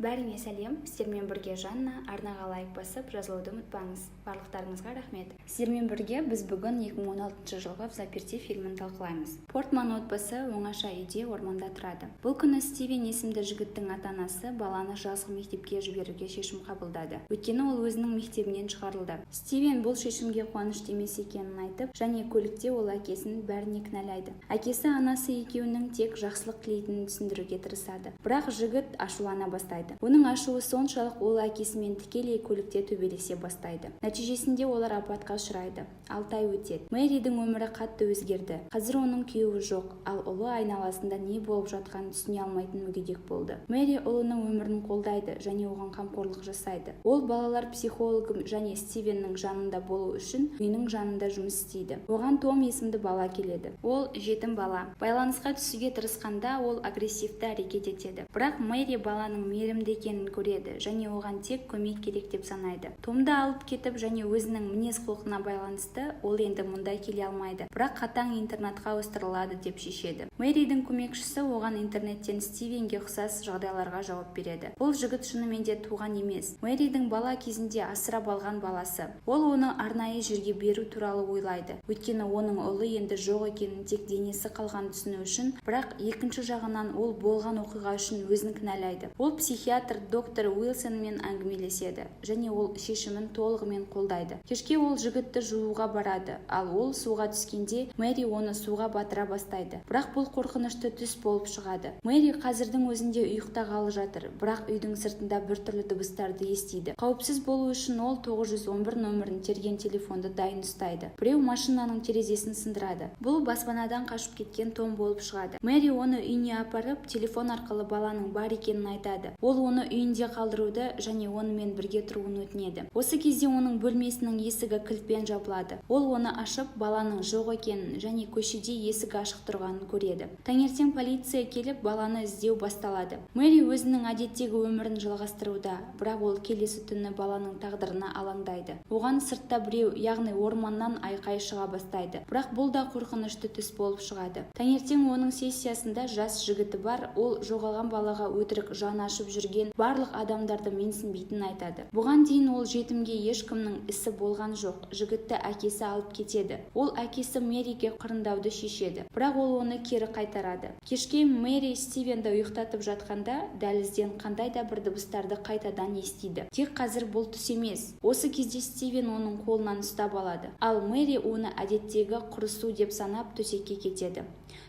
Бәріңе сәлем! Сіздермен бірге Жанна. Арнаға лайк басып, жазылуды ұмытпаңыз. Барлықтарыңызға рахмет. Сіздермен бірге біз бүгін 2016 жылғы «Взаперти» фильмін талқылаймыз. Портман отбасы оңаша үйде, орманда тұрады. Бұл күні Стивен есімді жігіттің ата-анасы баланы жазғы мектепке жіберуге шешім қабылдады, өйткені ол өзінің мектебінен шығарылды. Стивен бұл шешімге қуанышты емес екенін айтып және көлікте ол әкесін бәріне кінәлайды. Әкесі анасы екеуінің тек жақсылық тілейтінін түсіндіруге тырысады, бірақ жігіт ашулана бастайды. Оның ашуы соншалық, ол әкесімен тікелей көлікте төбелесе бастайды. Нәтижесінде олар апатқа ұшырайды. 6 ай өтеді. Мэридің өмірі қатты өзгерді. Қазір оның күйеуі жоқ, ал ұлы айналасында не болып жатқанын түсіне алмайтын мүгедек болды. Мэри ұлының өмірін қолдайды және оған қамқорлық жасайды. Ол балалар психологы және Стивеннің жанында болу үшін үйінің жанында жұмыс істейді. Оған Том есімді бала келеді. Ол жетім бала. Байланысқа түсуге тырысқанда, ол агрессивті әрекет етеді, бірақ Мэри баланың мейірімді екенін көреді және оған тек көмек керек деп санайды. Томды алып кетіп және өзінің мінез-құлқына байланысты ол енді мұнда келе алмайды, бірақ қатаң интернатқа ауыстырылады деп шешеді. Мэридің көмекшісі оған интернеттен Стивенге ұқсас жағдайларға жауап береді. Бұл жігіт шынымен де туған емес, Мэридің бала кезінде асырап алған баласы. Ол оны арнайы жерге беру туралы ойлайды, өйткені оның ұлы енді жоқ екенін, тек денесі қалғанын түсіну үшін. Бірақ екінші жағынан, ол болған оқиға үшін өзін кінәлайды. Ол психиатр доктор Уилсонмен әңгімелеседі және ол шешімін толығымен қолдайды. Кешке ол жігітті жууға барады, ал ол суға түскенде, Мэри оны суға батыра бастайды, бірақ бұл қорқынышты түс болып шығады. Мэри қазірдің өзінде ұйықтағалы жатыр, бірақ үйдің сыртында біртүрлі дыбыстарды естиді. Қауіпсіз болу үшін ол 911 нөмірін терген телефонды дайын ұстайды. Біреу машинаның терезесін сындырады. Бұл баспанадан қашып кеткен Том болып шығады. Мэри оны үйіне апарып, телефон арқылы баланың бар екенін айтады. Ол оны үйінде қалдыруды және онымен бірге тұруын өтінеді. Осы кезде оның бөлмесінің есігі кілтпен жабылады. Ол оны ашып, баланың жоқ екенін және көшеде есік ашық тұрғанын көреді. Таңертең полиция келіп, баланы іздеу басталады. Мэри өзінің әдеттегі өмірін жалғастыруда, бірақ ол келесі түні баланың тағдырына алаңдайды. Оған сыртта біреу, яғни орманнан айқай шыға бастайды, бірақ бұл да қорқынышты түс болып шығады. Таңертең оның сессиясында жас жігіті бар. Ол жоғалған балаға өтірік жаны ашып жүрген барлық адамдарды менсінбейтінін айтады. Бұған дейін ол жетімге ешкімнің ісі болған жоқ. Жігітті әкесі алып кетеді. Ол әкесі Мэриге қырындауды шешеді, бірақ ол оны кері қайтарады. Кешке Мэри Стивенді ұйықтатып жатқанда, дәлізден қандай да бір дыбыстарды қайтадан естиді. Тек қазір бұл түс емес. Осы кезде Стивен оның қолынан ұстап алады, ал Мэри оны әдеттегі құрысу деп санап, төсекке кетеді.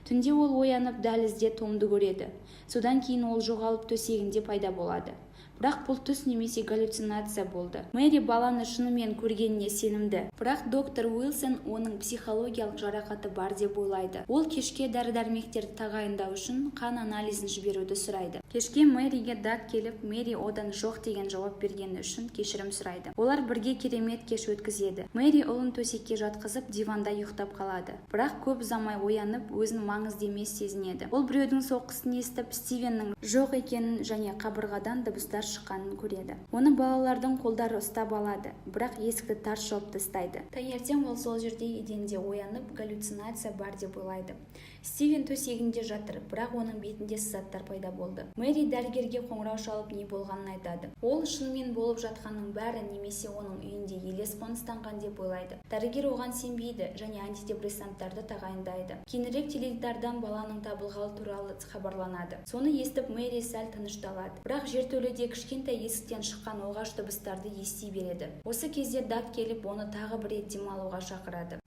Түнде ол оянып, дәлізде Томды көреді. Содан кейін ол жоғалып, төсегінде пайда болады, бірақ бұл түс немесе галлюцинация болды. Мэри баланы шынымен көргеніне сенімді, бірақ доктор Уилсон оның психологиялық жарақаты бар деп ойлайды. Ол кешке дәрі-дәрмектерді тағайындау үшін қан анализін жіберуді сұрайды. Кешке Мэриге Даг келіп, Мэри одан жоқ деген жауап бергені үшін кешірім сұрайды. Олар бірге керемет кеш өткізеді. Мэри ұлын төсекке жатқызып, диванда ұйықтап қалады, бірақ көп ұзамай оянып, өзін маңызды емес сезінеді. Ол біреудің соққысын естіп, Стивеннің жоқ екенін және қабырғадан дыбыстар шыққанын көреді. Оны балалардың қолдары ұстап алады, бірақ есікті тарс жауып тастайды. Таңертең ол сол жерде, еденде оянып, галлюцинация бар деп ойлайды. Стивен төсегінде жатыр, бірақ оның бетінде сызаттар пайда болды. Мэри дәрігерге қоңырау шалып, не болғанын айтады. Ол шынымен болып жатқанның бәрі немесе оның үйінде елес қоныстанған деп ойлайды. Дәрігер оған сенбейді және антидепрессанттарды тағайындайды. Кейінірек теледидардан баланың табылғаны туралы хабарланады. Соны естіп, Мэри сәл тынышталады, бірақ жертөледе кішкентай есіктен шыққан оғаш дыбыстарды ести береді. Осы кезде Даг келіп, оны тағы бір рет демалуға шақырады.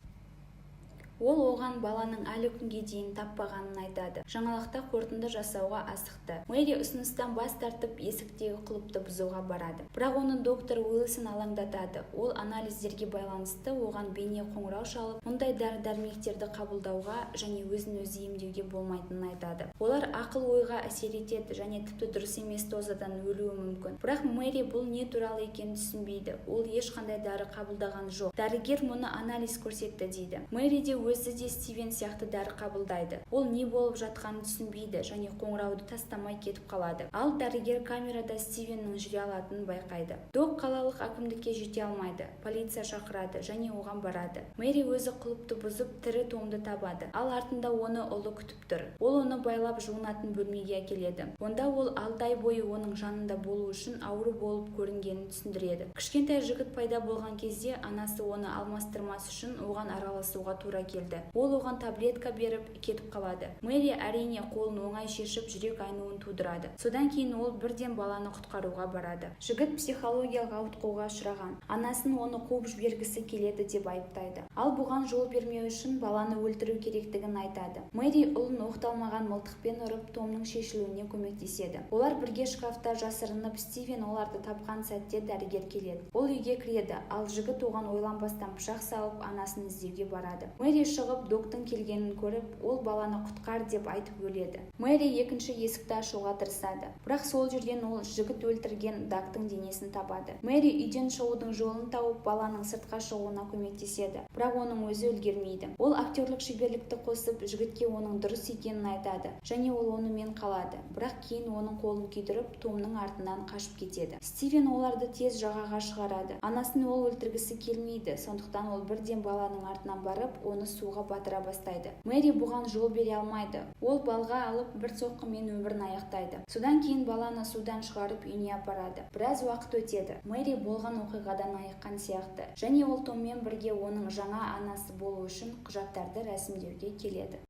Ол оған баланың әлі күнге дейін таппағанын айтады. Жаңалықта қорытынды жасауға асықты. Мэри ұсыныстан бас тартып, есіктегі құлыпты бұзуға барады, бірақ оны доктор Уилсон алаңдатады. Ол анализдерге байланысты оған бейне қоңырау шалып, мұндай дәрі-дәрмектерді қабылдауға және өзін-өзі емдеуге болмайтынын айтады. Олар ақыл-ойға әсер етеді және тіпті дұрыс емес дозадан өлуі мүмкін. Бірақ Мэри бұл не туралы екенін түсінбейді. Ол ешқандай дәрі қабылдаған жоқ. Дәрігер мұны анализ көрсетті дейді. Мэри де Өзі де Стивен сияқты дәрі қабылдайды. Ол не болып жатқанын түсінбейді және қоңырауды тастамай кетіп қалады. Ал дәрігер камерада Стивеннің жүре алатынын байқайды. Док қалалық әкімдікке жете алмайды, полиция шақырады және оған барады. Мэри өзі құлыпты бұзып, тірі Томды табады, ал артында оны ұлы күтіп тұр. Ол оны байлап, жуынатын бөлмеге әкеледі. Онда ол 6 ай бойы оның жанында болу үшін ауру болып көрінгенін түсіндіреді. Кішкентай жігіт пайда болған кезде анасы оны алмастырмас үшін оған араласуға тура келді. Ол оған таблетка беріп, кетіп қалады. Мэри, әрине, қолын оңай шешіп, жүрек айнуын тудырады. Содан кейін ол бірден баланы құтқаруға барады. Жігіт психологиялық ауытқуға ұшыраған, анасын оны қуып жібергісі келеді деп айыптайды, ал бұған жол бермеу үшін баланы өлтіру керектігін айтады. Мэри ұлын оқталмаған мылтықпен ұрып, Томның шешілуіне көмектеседі. Олар бірге шкафта жасырынып, Стивен оларды тапқан сәтте дәрігер келеді. Ол үйге кіреді, ал жігіт оған ойланбастан пышақ салып, анасын іздеуге барады. Мэри шығып, Доктың келгенін көріп, ол баланы құтқар деп айтып өледі. Мэри екінші есікті ашуға тырысады, бірақ сол жерден ол жігіт өлтірген Дактың денесін табады. Мэри үйден шығудың жолын тауып, баланың сыртқа шығуына көмектеседі, бірақ оның өзі үлгермейді. Ол актерлік шеберлікті қосып, жігітке оның дұрыс екенін айтады және ол онымен қалады, бірақ кейін оның қолын күйдіріп, Томның артынан қашып кетеді. Стивен оларды тез жағаға шығарады. Анасын ол өлтіргісі келмейді, сондықтан ол бірден баланың артынан барып, оны суға батыра бастайды. Мэри бұған жол бере алмайды. Ол балға алып, бір соққымен өмірін аяқтайды. Содан кейін баланы судан шығарып, үйіне апарады. Біраз уақыт өтеді. Мэри болған оқиғадан айыққан сияқты және ол Томмен бірге оның жаңа анасы болу үшін құжаттарды рәсімдеуге келеді.